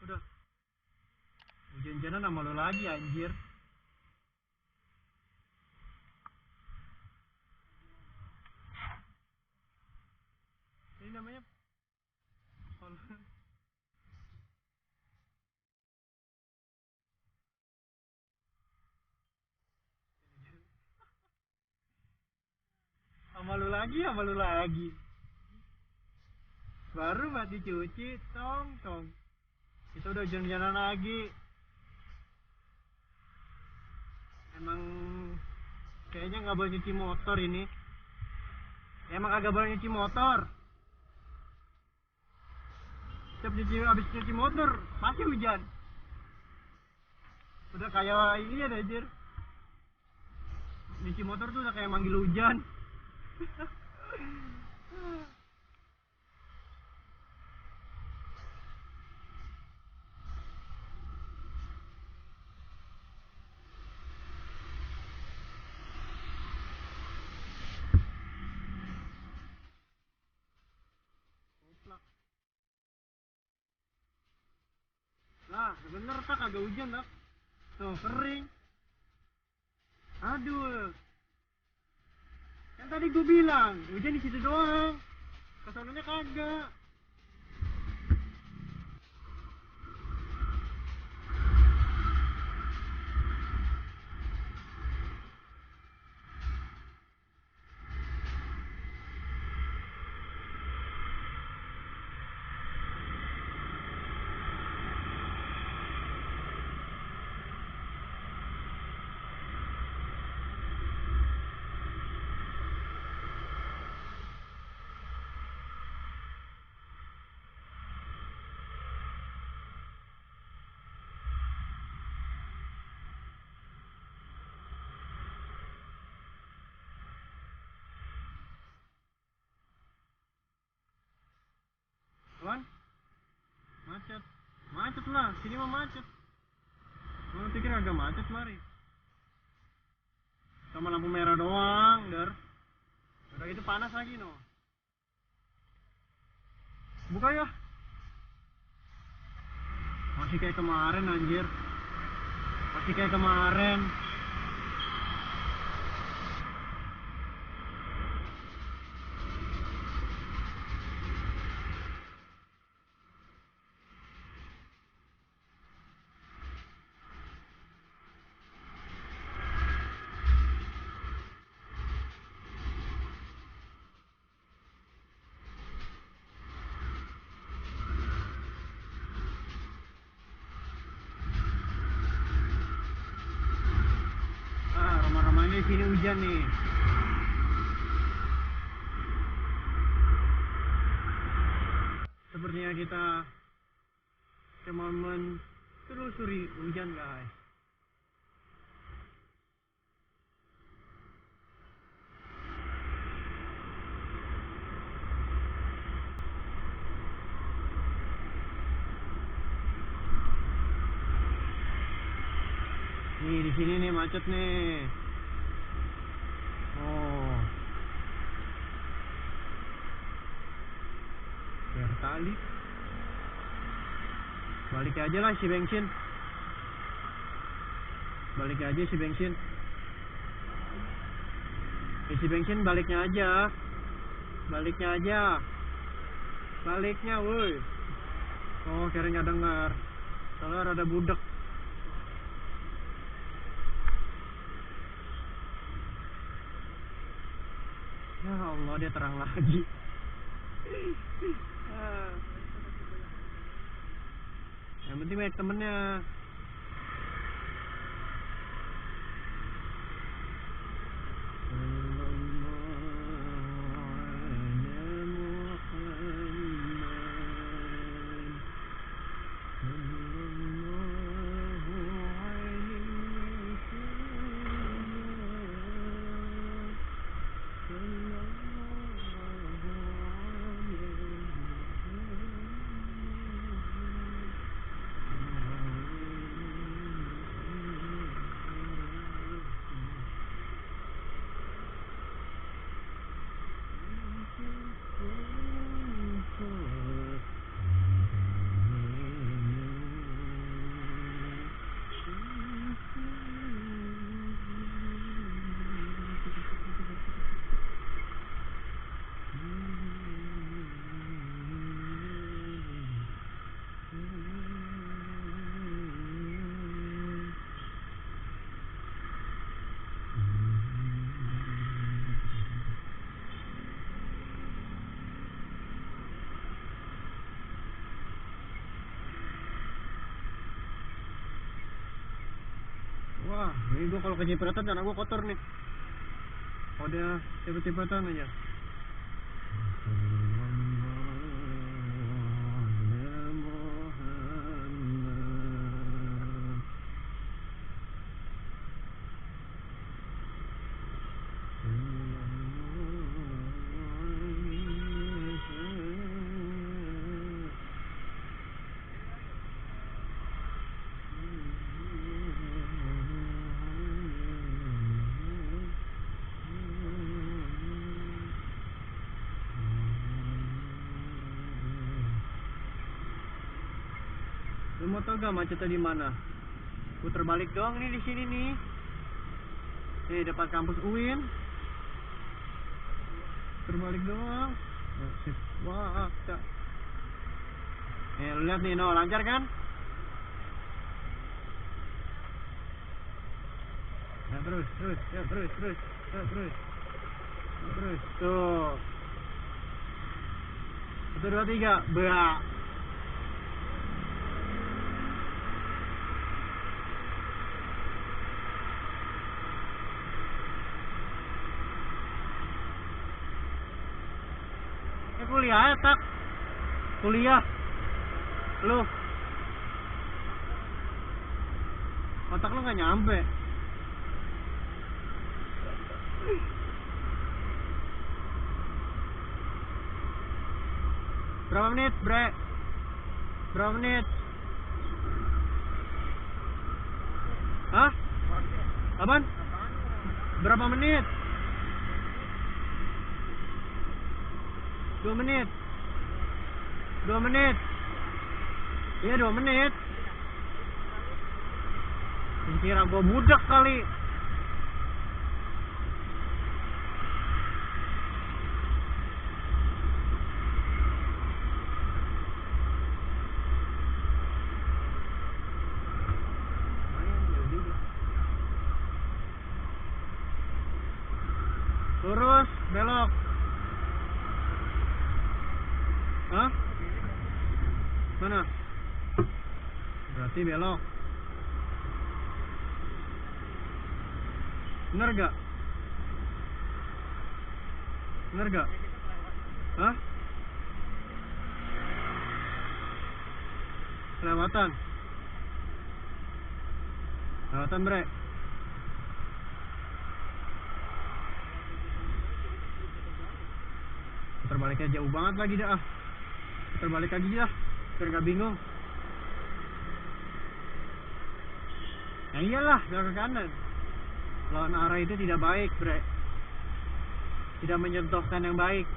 Udah, hujan-hujanan sama lo lagi anjir. Ini namanya sama lu lagi. Baru mati cuci, tong. Kita udah hujan-hujanan lagi. Emang kayaknya nggak boleh nyuci motor ini. Emang agak boleh nyuci motor. Setiap habis nyuci motor pasti hujan. Udah kayak ini ya anjir. Nyuci motor tuh udah kayak manggil hujan. Lah, bener tak kagak hujan tak? Tuh kering. Aduh. Kan tadi gue bilang hujan di situ doang. Kesononya kagak. Wan, macet lah, sini mah macet. Lu pikir agak macet mari? Sama lampu merah doang, der. Udah itu panas lagi no. Buka ya. Masih kayak kemarin anjir. Masih kayak kemarin. Ramai-ramainya sini hujan nih. Sepertinya kita cuma menelusuri hujan guys. Nih di sini nih macet nih. Oh. Biar kali. Balik aja lah si bensin. Balik aja si bensin. Isi bensin baliknya aja. Baliknya aja. Baliknya woi. Oh kira nggak dengar. Soalnya ada budek. Ya Allah dia terang lagi. Yang penting banyak temennya. Wah, ini gua kalau kecipratan karena gua kotor nih. Udah cepet-cepetan aja. Lu mau tau gak macetnya di mana? Puter balik doang nih di sini nih. Nih depan kampus UIN. Puter balik doang. Wah, cak. Nih lu lihat nih, no, lancar kan? Ya terus. Tuh. 1, 2, 3. Beak. Kuliah ya, tak? Kuliah. Lu. Otak lu gak nyampe. Berapa menit, bre? Berapa menit? Hah? Apaan? Berapa menit? 2 menit. 2 menit. Iya 2 menit. Kira gua budak kali. Lurus, belok. Hah? Mana? Berarti belok. Bener gak? Bener gak? Hah? Kelewatan. Kelewatan, bre. Putar baliknya jauh banget lagi dah. Terbalik lagi ya, biar gak bingung. Ya iyalah, belok ke kanan. Lawan arah itu tidak baik, bre. Tidak menyentuhkan yang baik.